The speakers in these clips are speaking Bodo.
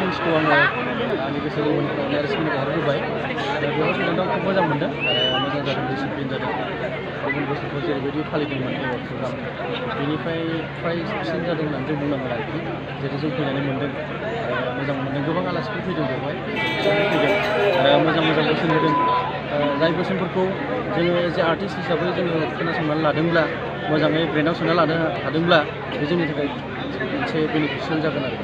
फिलिम्सखौ आङो आंनि गोसो गोरबोनिफ्राय अननाय आरो सिबिनायखौ हरबोबाय आरो बेयाव संनानै आं खोब मोजां मोनदों आरो मोजां जादों डिसिप्लिन जादों गुबुन बोसोरफ्राव जेरैबायदि फालिदोंमोन एवार्ड प्रग्राम बेनिफ्राय फ्राय साबसिन जादों होननानै जों बुंनांगोन आरोखि जेरै जों फैनानै मोनदों मोजां मोनदों गोबां आलासिफोर फैदों बेवहाय फैदों आरो मोजां मोजां बोसोन होदों जाय बोसोनफोरखौ जोङो एज ए आर्टिस्ट हिसाबै जोङो खोनासंनानै लादोंब्ला मोजाङै ब्रेनाव सोना लानो हादोंब्ला बे जोंनि थाखाय मोनसे बेनिफिसियेल जागोन आरो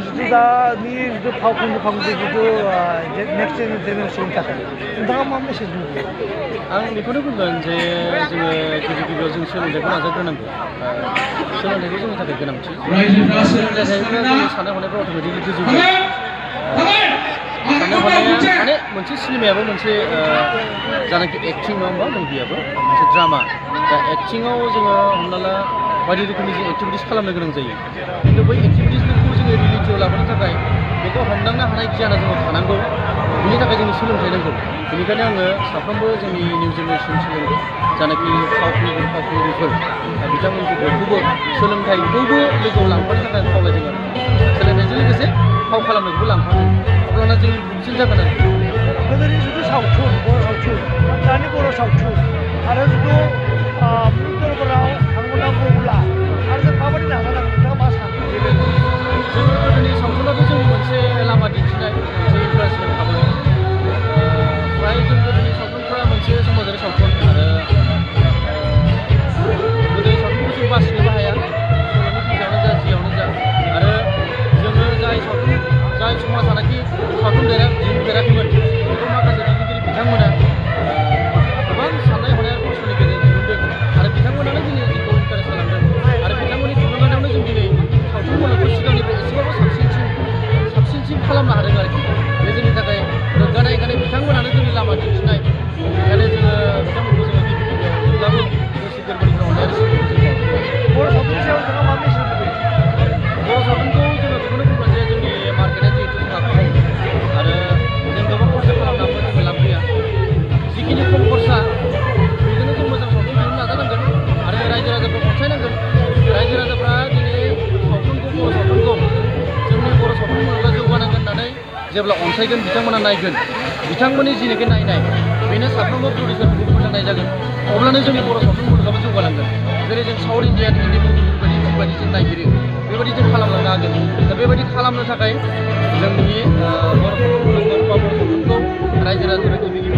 जिथु दानि जिथु फावखुंग्रि जिथु नेक्स्ट जेनेरेसननि थाखाय नोंथाङा मा मेसेज बुंगोन आं बेखौनो बुंगोन जे जोङो गिबियाव जों सोलोंथाइखौ नाजाग्रोनांगौ सोलोंथाइखौ जोंनि थाखाय गोनांथि सोलोंथाइ थायोब्ला जोंनि साननाय हनायफ्रा अट'मेटिकलि गोजौ जायो साननाय हनाया माने मोनसे सिनेमायाबो मोनसे जानाखि एक्टिं नङा होमबा मुभियाबो मोनसे ड्रामा दा एक्टिङाव जोङो हमना ला बायदि रोखोमनि जों एक्टिभिटिस खालामनो गोनां जायो खिन्थु बै एक्टिभिटिसफोरखौ जोङो रियेलिटियाव लाबोनो थाखाय बेखौ हमदांनो हानाय गियाना जोंनाव थानांगौ बेनि थाखाय जोंनो सोलोंथाइ नांगौ बेनिखायनो आङो साफ्रोमबो जोंनि निउ जेनेरेसन जानाखि फावखुंग्रिफोर बिथांमोनखौ बयखौबो सोलोंथाइखौबो लोगोआव लांफानो थाखाय खावलायदों आरो सोलोंथाइजों लोगोसे फाव खालामनायखौबो लांफानो अब्लाना जों बांसिन जागोन आरो गोदोनि जिथु सावथुन बर' सावथुन दानि बर' सावथुन आरो जिथु दरबाराव थांनांगौब्ला आरो जों माबायदि नाजानांगौ नोंथाङा मा सानो जोङो गोदोनि सावथुनाथ' जोंनि मोनसे लामा दिन्थिनाय मोनसे इन्टारेस्टिं खामानि फ्राय जों गोदोनि सावथुनफ्रा मोनसे समाजारि सावथुन आरो गोदोनि सावथुनखौ जों बासिनोबो हाया सल'नि गेजेरावनो जा जियावनो जा आरो जोङो जाय समाजानाखि सावथुन दिहुनफेराखैमोन बेखौ माखासे दिहुनगिरि बिथांमोना गोबां साननाय हनाय खस्थ'नि गेजेरजों दिहुनदों आरो बिथांमोनानो दिनै जोंखौ इन्कारेज खालामदों आरो बिथांमोननि थुलुंगानायावनो जों दिनै सावथुन मुलुगखौ सिगांनिफ्राय एसेबाबो साबसिनसिन खालामनो हादों आरोखि बे जोंनि थाखाय गोग्गानाय ओंखायनो बिथांमोनानो जोंनि लामा दिन्थिनाय ओंखायनो जोङो बिथांमोनखौ जोङो गिबियाव जेब्लाबो गोसो गोरबोनिफ्राय अननाय आरो सिबिनायखौ जों बर' सावथुननि सायाव नोंथाङा मा मेसेज होगोन बर' सावथुनखौ जोङो बेखौनो बुंगोन जे जोंनि मार्केटआ जिहेतु जोंहा खम आरो जों गोबां खरसा खालामनाबो जोङो लाब गैया जिखिनि खम खरसा बेजोंनो जों मोजां सावथुन दिहुननो नाजानांगोन आरो रायजो राजाखौ अनसायनांगोन रायजो राजाफ्रा दिनै बर' सावथुनखौ जोंनि बर' सावथुन मुलुगा जौगानांगोन होननानै जेब्ला अनसायगोन बिथांमोना नायगोन बिथांमोननि जिनाखि नायनाय बेनो साफ्रोमबो प्रडिउसारफोरखौ मोजां नायजागोन अब्लानो जोंनि बर' सावथुन मुलुगाबो जौगालांगोन जेरै जों साउथ इन्डियान हिन्दी मुभिफोरबायदि जों नायगिरो बेबायदि जों खालामलांनो हागोन दा बेबायदि खालामनो थाखाय जोंनि बर' सावथुन मुलुगखौ बा बर' सावथुनखौ रायजो राजाफोरा गिबि